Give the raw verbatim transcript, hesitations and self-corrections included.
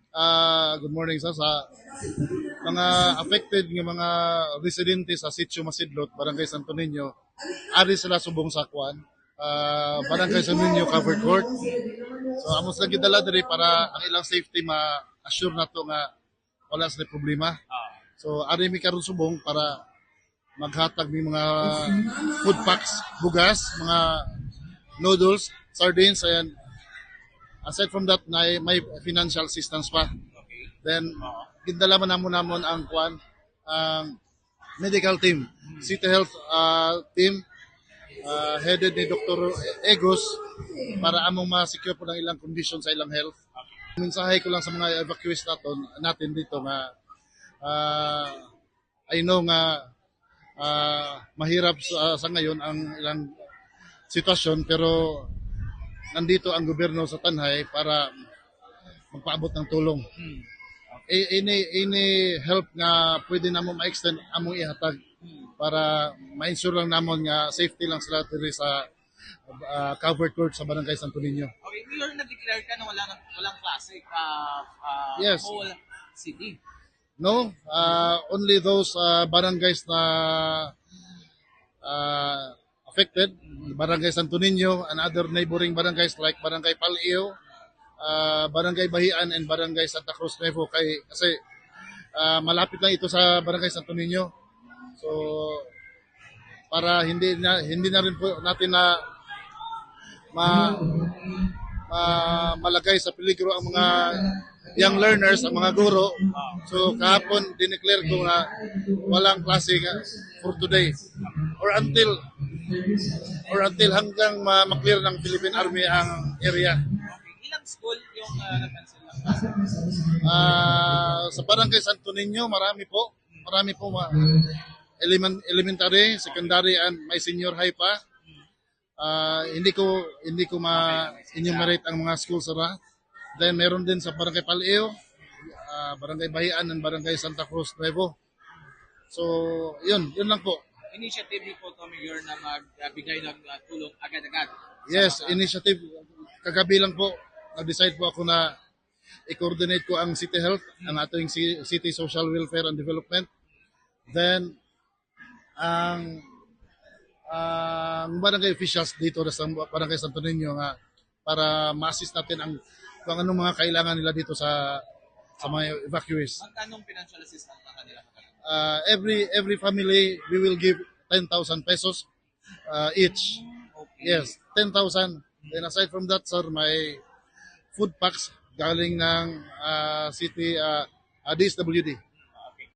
Ah, good morning sa, sa mga affected nga mga residente sa Sitio Masidlot, Barangay Santo Niño. Ari sila subong sa kuan, ah, Barangay Santo Niño covered court. So amo sila gidala diri para ang ilang safety ma-assure nato nga wala sila problema. So ari mi karon subong para maghatag mi mga food packs, bugas, mga noodles, sardines, and aside from that, na may financial assistance pa. Then gindala man namon namon ang kuan, ang medical team, City Health, ah, team, ah, headed ni Doktor Egos, para among ma-secure po ang ilang condition sa ilang health. Mensahe ko lang sa mga evacuees naton, natin dito nga, ah, I know nga, ah, mahirap sa, sa ngayon ang ilang sitwasyon, pero nandito ang gobyerno sa Tanjay para magpaabot ng tulong. A-, any, any help nga pwede namo ma-extend, among ihatag para ma-ensure lang namon nga safety lang sila diri sa, ah, covered court sa Barangay Santo Niño. Okay, Mayor, nag-declare ka na walang, walang klase, ah, ah, Yes. whole city. No, ah, only those, ah, barangays na, ah, affected, Barangay Santo Niño and other neighboring barangays like Barangay Pal-io, ah, Barangay Bahian, and Barangay Santa Cruz Nuevo, kay, kasi, ah, malapit lang ito sa Barangay Santo Niño. So para hindi na, hindi na rin po natin na ma-, ma-, malagay sa peligro ang mga young learners, ang mga guro. So kahapon dineclare ko nga walang klase nga for today or until, or until hanggang ma-, ma-clear ng Philippine Army ang area. Ilang school yung, ah, nag-cancel ng klase? Ah, sa Barangay Santo Niño, marami po. Marami po, ma-, elemen-, elementary, secondary, and may senior high pa. Ah, hindi ko, hindi ko ma-enumerate ang mga schools, sir, ha. Then meron din sa Barangay Pal-io, ah, Barangay Bahian, and Barangay Santa Cruz Nuevo. So yun, yun lang po. Initiative niyo po to, Mayor, na magbigay ng, ah, tulong agad-agad sa Yes, mga initiative. Kagabi lang po, nag-decide po ako na i-coordinate ko ang City Health, ang ating ci-, City Social Welfare and Development. Then ang, ang barangay officials dito sa Barangay Santo Niño nga para ma-assist natin ang kung anong mga kailangan nila dito sa, sa mga evacuees. Magkano ang financial assistance na kanila? Ah, every, every family, we will give ten thousand pesos, ah, each. Okay. Yes, ten thousand. Then aside from that, sir, may food packs galing ng, ah, city, ah, ah, D S W D.